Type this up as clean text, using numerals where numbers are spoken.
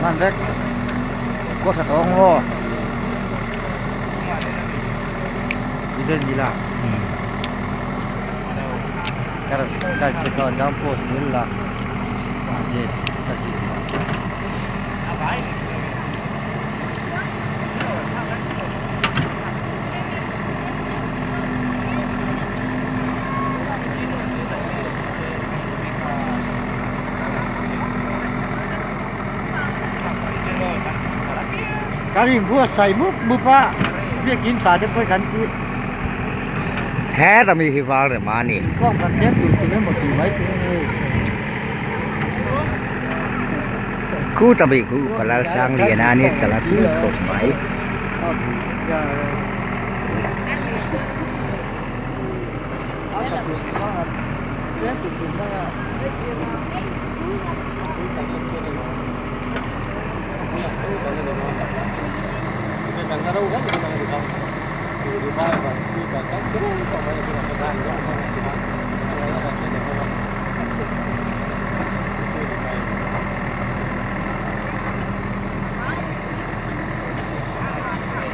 Man vek kaw tha tawh ang aw Kan inbuatsaih mup mup a, biakin tha te pawh kan tih. He rami hi val rem a ni. Inkhawm kan chen chhun tum emaw tih mai tur a ni. Khu ta bih khu ka lal sang lian a ni chala tui khawp mai.